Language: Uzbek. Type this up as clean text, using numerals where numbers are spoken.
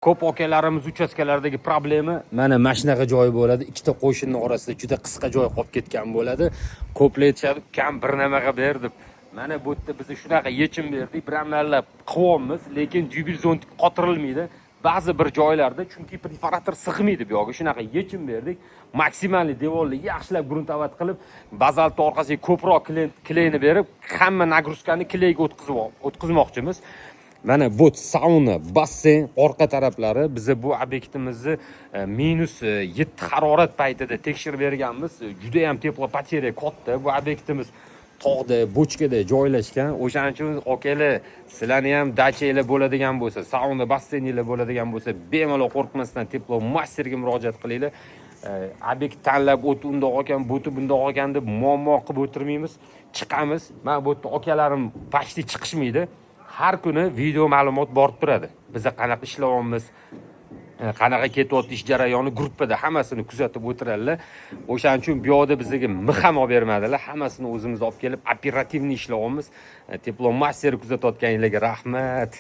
Ko'p akalarimiz uchastkalardagi problema mana shunaqa joy bo'ladi. Ikkita qo'shinni orasida juda qisqa joy qolib ketgan bo'ladi. Ko'plar aytishadi, "Ukam, bir nimaga ber", deb. Mana bu yerda biz shunaqa yechim berdik. Bir amallab qilyapmiz, lekin дюбель зонтик qotirilmaydi ba'zi bir joylarda, chunki perforator sig'maydi bu yoqqa. Shunaqa yechim berdik. Максимальный devorni yaxshilab грунтовать qilib, bazaltni orqasiga ko'proq клей ni berib, hamma нагрузка ni клей ga o'tkazmoqchimiz. Mana bu sauna, basseyn orqa taraflari. Biza bu obyektimizni -7 harorat paytida tekshirib berganmiz. Juda ham теплопотеря katta. Bu obyektimiz tog'da, бочка da joylashgan. O'shaning uchun, akalar, sizlarni ham dachanglar bo'ladigan bo'lsa, sauna, basseyninglar bo'ladigan bo'lsa, bemalol qo'rqmasdan Teplo Masterga murojaat qilinglar. Obyekt tanlab, o'ti undoq ekan, buti bundoq ekan deb muammo qilib o'tirmaymiz, chiqamiz. Mana bu yerda akalarim почти chiqishmaydi. Har kuni video ma'lumot borib turadi, biza qanaqa ishlayapmiz, qanaqa ketyapti ish jarayoni, gruppada hammasini kuzatib o'tiradilar. O'shaning uchun bu yoqda bizga mix ham olib bermadilar, hammasini o'zimiz olib kelib, оперативный ishlayapmiz. Teplo Master kuzatayotganinglarga rahmat.